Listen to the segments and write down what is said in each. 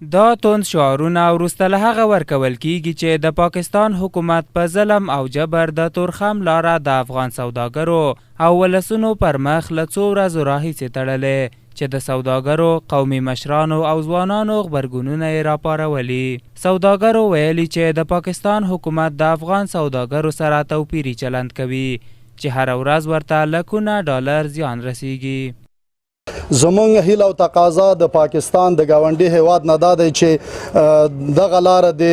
دا توند شعارونه وروسته له هغه ورکول کیږي چې د پاکستان حکومت په ظلم او جبر د تورخم لاره د افغان سوداګرو او ولسونو پر مخ له څو ورځو راهیسې تړلې چې د سوداګرو، قومي مشرانو او ځوانانو غبرګونونه یې راپارولي. سوداګرو ویلي چې د پاکستان حکومت د افغان سوداګرو سره توپیري چلند کوي چې هره ورځ ورته لکونه ډالر زیان رسیږي. زمونږ هیله او تقاضا د پاکستان د گاونډي هیواد نه دا دی چې دغه لاره د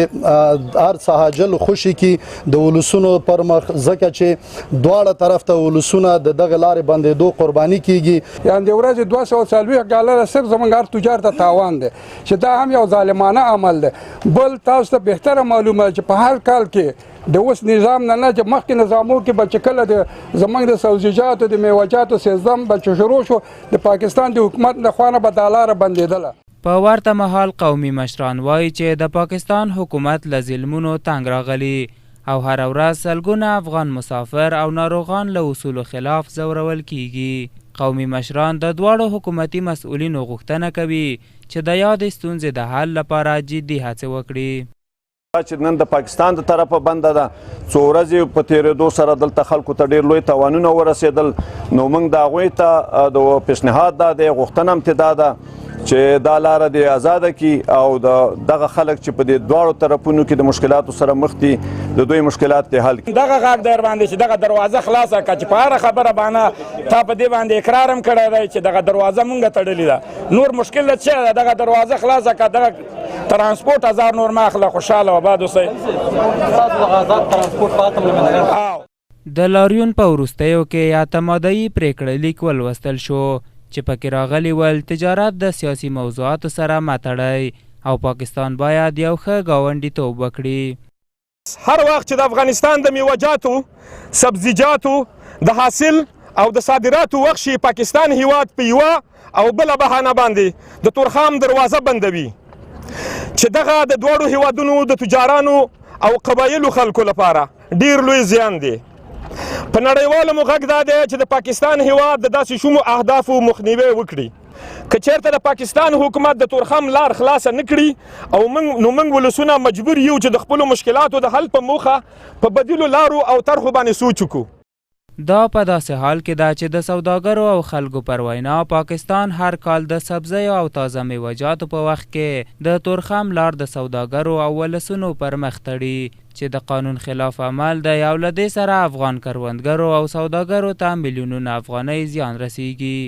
هر څه عاجل خوشي کی د ولسونو پر مخ، ځکه چې دواړه طرف ته ولسونه د دغه لارې بندېدو قرباني کیږي. یعنې د ورځې 240 ډالر صرف زمونږ هر تجار ته تاوان دی چې دا هم یو ظالمانه عمل دی. بل تاسو ته بهتره معلومه چې په هر کال کې د اوس نظام نه نه چې مخکې نظامو کې به چې کله د زمونږ د سبزیجاتو د میوهجاتو سیزم به چې شروع شو د پاکستان د حکومت له خوا نه به دا لاره بندېدله. په ورته مهال قومي مشران وایي چې د پاکستان حکومت له ظلمونو تنګ راغلي او هره ورځ سلګونه افغان مسافر او ناروغان له اصولو خلاف ځورول کیږي. قومي مشران د دواړو حکومتي مسؤلینو غوښتنه کوي چې د یادې ستونزې د حل لپاره جدي هڅې وکړي. چې نن د پاکستان د طرفه بنده ده، څو ورځې په تیرېدو سره دلته خلکو ته ډېر لوی تاوانونه ورسېدل. نو موږ د هغوی ته د پیشنهاد دا دی، غوښتنه هم ترې دا ده چې دا لاره دې ازاده کړي او د دغه خلک چې په دې دواړو طرفونو کې د مشکلاتو سره مخ دي د دوی مشکلات دې حل کړي. دغه غږ در باندې چې دغه دروازه خلاصه کړه چې په هره خبره باندې تا په دې باندې اقرار هم کړی دی چې دغه دروازه مونږ تړلې ده، نور مشکل له څه ده؟ دغه دروازه خلاصه کړه، دغه ترانسپورت هزار نور مه اخله، خوشحاله او اباد اوسئ. د لاریون په وروستیو کې اعتمادي پرېکړه لیک ولوستل شو چې پکې راغلي ول تجارت د سیاسي موضوعاتو سره مه تړئ او پاکستان باید یو ښه ګاونډیتوب وکړي. هر وخت چې د افغانستان د میوهجاتو، سبزیجاتو د حاصل او د صادراتو وخت شي، پاکستان هیواد په یوه او بله بهانه باندې د تورخم دروازه بندوي چې دغه د دواړو هیوادونو د تجارانو او قبایلو خلکو لپاره ډیر لوی زیان دی. په نړیوالو مو غږ دا دی چې د پاکستان هیواد د داسې شومو اهدافو مخنیوی وکړي. که چېرته د پاکستان حکومت د تورخم لار خلاصه نه کړي او نو موږ ولسونه مجبور یو چې د خپلو مشکلاتو د حل په موخه په بدیلو لارو او طرحو باندې سوچ وکړو. دا په داسې حال کې ده چې د سوداګرو او خلکو پر وینا پاکستان هر کال د سبزیو او تازه میوهجاتو په وخت کې د تورخم لار د سوداګرو او ولسونو پر مخ تړي چې د قانون خلاف عمل دی او له دې سره افغان کروندګرو او سوداګرو ته میلیونونه افغانۍ زیان رسیږي.